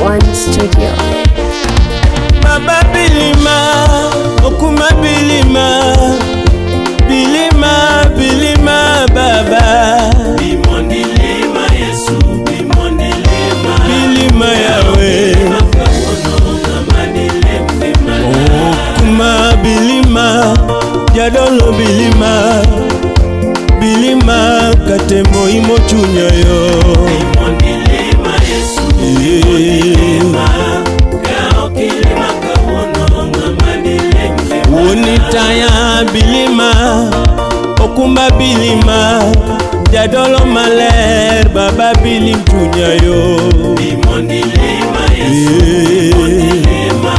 One Studio. Baba bilima, okuma bilima, bilima bilima baba. Bimondilima Yesu, bimondilima. Bilima yawe. Okuma bilima, jadolo bilima, bilima katembo imo chunyoyo. Bimondilima Yesu, bimondilima. Kao kilima kawuono ng'ama dilem ngimana. Wuoni taya bilima, okumba bilima, jadolo maler baba bilim chunyayo. Bimondilima Yesu, bimondilima.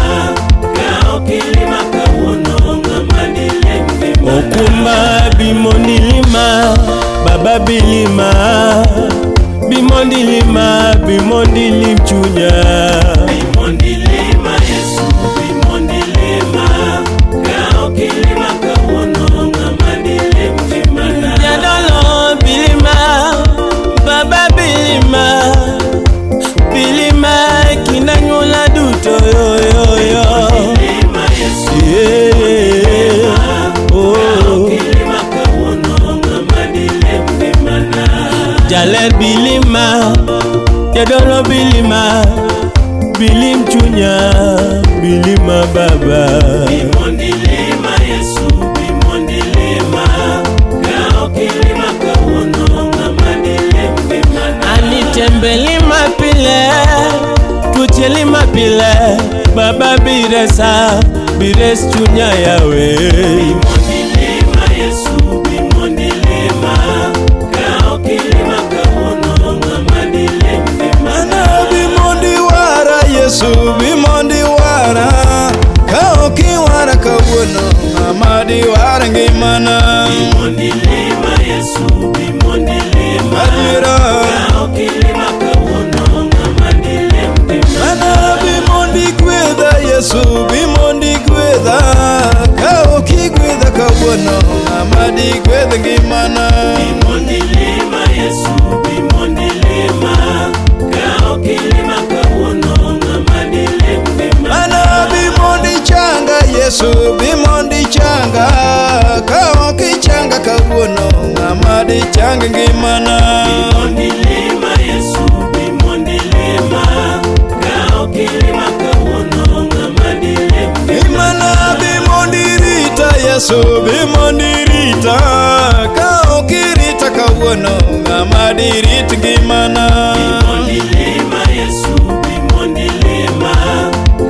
Kao kilima kawuono ng'ama dilem ngimana. Okumba bimondilima, baba bilima, bimondilima, bimondilim chunya. Bimondilima Yesu, bimondilima. Kao kilima kawuono ng'ama dilem ngimana. Jadolo bilima, baba bilima, bilima kinanyuola duto yo yo yo. Bimondilima Yesu, Yeah. Oh. kilima kawuono ng'ama dilem ngimana. Jaler bilima, jadolo bilima, bilim chunya, bilima baba. Bimondilima Yesu, bimondilima. Kao kilima kawuono ng'ama dilem ngimana. Anitembelima pile, tuchelima pile, baba biresa, bires chunya yawe. Bimondilima Yesu, bimondilima. Kao kilima kawuono ng'ama dilem ngimana. Ana bimondi wara Yesu bimondi wara ka ok iwara kawuono ng'ama diwar ngimana. Bimondilima Yesu, bimondilima. Adiera. Kao kilima kawuono ng'ama dilem ngimana. Ana bimondi gwedha Yesu bimondi gwedha ka ok igwedha kawuono ng'ama digwedh ngimana. Bimondilima Yesu, bimondilima. Kao kilima kawuono ng'ama dilem ngimana. Ana bimondi changa Yesu bimondi changa ka ok ichanga kawuono ng'ama dichang ngimana. Bimondilima Yesu, bimondilima. Kao kilima kawuono ng'ama dilem ngimana. Imana bimondi rita Yesu bimondi rita ka ok irita kawuono ng'ama dirit ngimana. Bimondilima Yesu, bimondilima.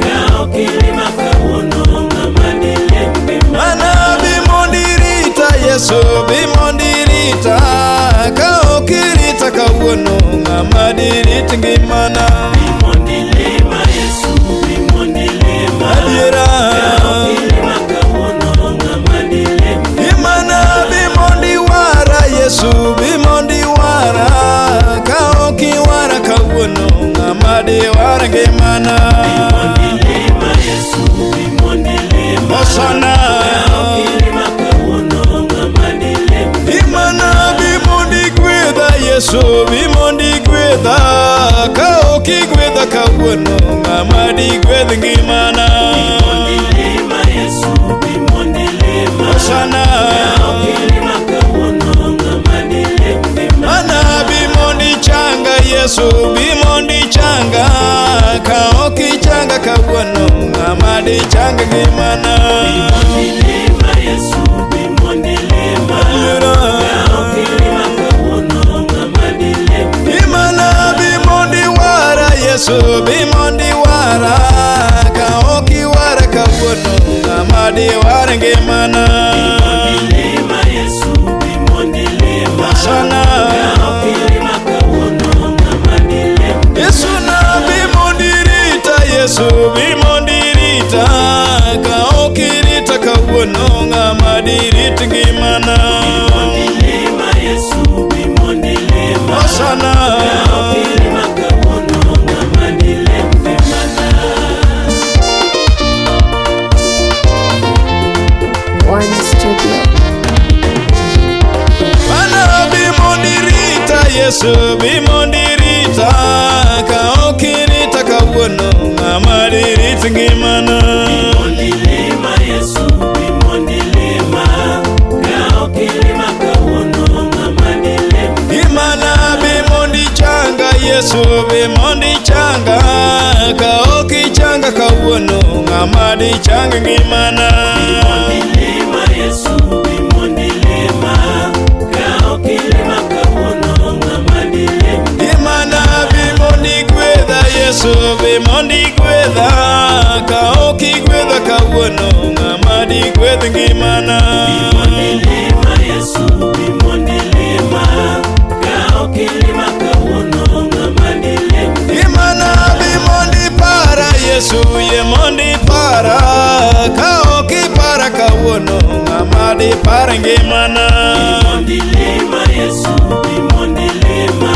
Kao kilima kawuono ng'ama dilem ngimana. Mana bimondi rita Yesu bimondi rita ka ok irita kawuono ng'ama dirit ngimana. Bimondilima Yesu, bimondilima. Adiera. Kao kilima kawuono ng'ama dilem ngimana. Imana bimondi wara Yesu bimondi wara ka ok iwara kawuono ng'ama diwar ngimana. Bimondilima Yesu, bimondilima. Osana. Kao kilima kawuono ng'ama dilem ngimana. Imana bimondi gwedha Yesu bimondi gwedha ka ok igwedha kawuono ng'ama digwedh ngimana. Bimondilima Yesu, bimondilima. Osana. Kao kilima kawuono ng'ama dilem ngimana. Mana bimondi changa Yesu bimondi changa ka ok ichanga kawuono ng'ama dichang ngimana. Bimondilima Yesu, bimondilima. Adiera. Kao kilima kawuono ng'ama dilem ngimana. Imana bimondi wara Yesu bimondi wara ka ok iwara kawuono ng'ama diwar ngimana. Bimondilima Yesu, bimondilima. Osana. Kao kilima kawuono ng'ama dilem ngimana. Yesu na bimondi rita Yesu bimondi rita ka ok irita kawuono ng'ama dirit ngimana. Bimondilima Yesu, bimondilima. Osana. Kao kilima kawuono ng'ama dilem ngimana. One Studio. Mana bimondi rita Yesu bimondi rita ka ok irita kawuono. bi mondo ichanga. Ka ok ichanga kawuono, ng'ama dichang ngimana? Bimondilima Yesu, bimondilima. Ka ok ilima kawuono, ng'ama dilim. Ngimana bi mondo igwedha Yesu, bi mondo igwedha. Ka ok igwedha kawuono, ng'ama digwedh ngimana? Bimondilima Yesu, bimondilima. Ka ok ilima kawuono, ng'ama dilim. Ngimana bi mondo ipara Yesu, yie mondo ipara. Ka ok ipara kawuono, ng'ama dipar ngimana? Bimondilima Yesu, bimondilima.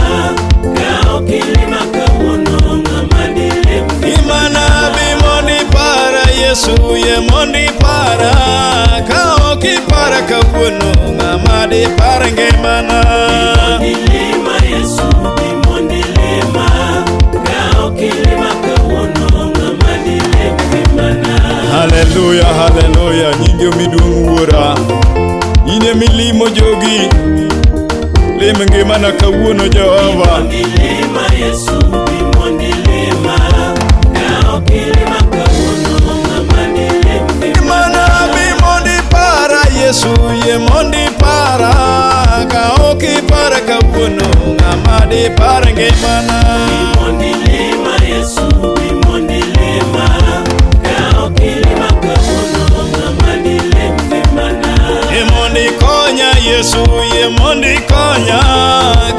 Ka ok ilima kawuono, ng'ama dilim. Ngimana bi mondo ipara Yesu, yie mondo ipara. Ka ok ipara kawuono, ng'ama dipar ngimana? Bimondilima Yesu, bimondilima. Ka ok ilima kawuono, ng'ama dilim ngimana. Haleluya, haleluya, nyingi omi duong' Wuora. In ema ilimo jogi, lim ngimana kawuono Jehova. Bimondilima Yesu, bimondilima. Ka ok ilima kawuono, ng'ama dilim Ngimana bi mondo ipara Yesu, yie mondo ipara. Ka ok ipara kawuono, ng'ama dipar ngimana? Bimondilima Yesu, bimondilima. Ka ok ilima kawuono, ng'ama dilim ngimana. Yie mondo ikonya Yesu, yie mondo ikonya.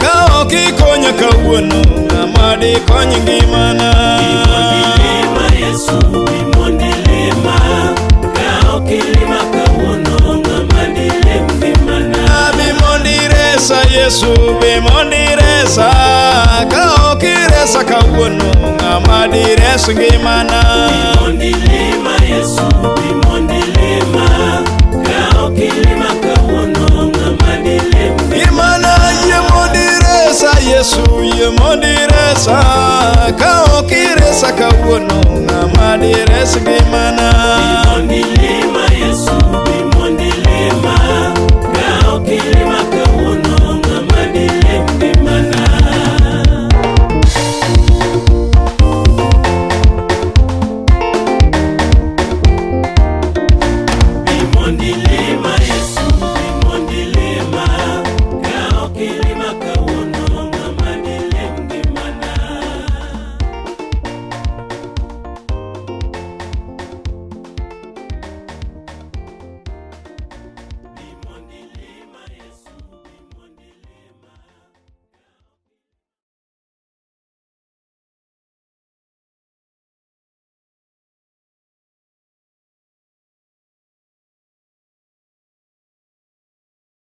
Ka ok ikonya kawuono, ng'ama dikony ngimana? Bimondilima Yesu, bimondilima. Ka ok ilima kawuono, ng'ama dilim ngimana. Bi mondo iresa Yesu, bi mondo iresa. Ka ok iresa kawuono, ng'ama dires ngimana? Bimondilima Yesu, bimondilima. Ka ok ilima kawuono, ng'ama dilim. Ngimana yie mondo iresa Yesu, yie mondo iresa. Ka ok iresa kawuono, ng'ama dires ngimana? Bimondilima.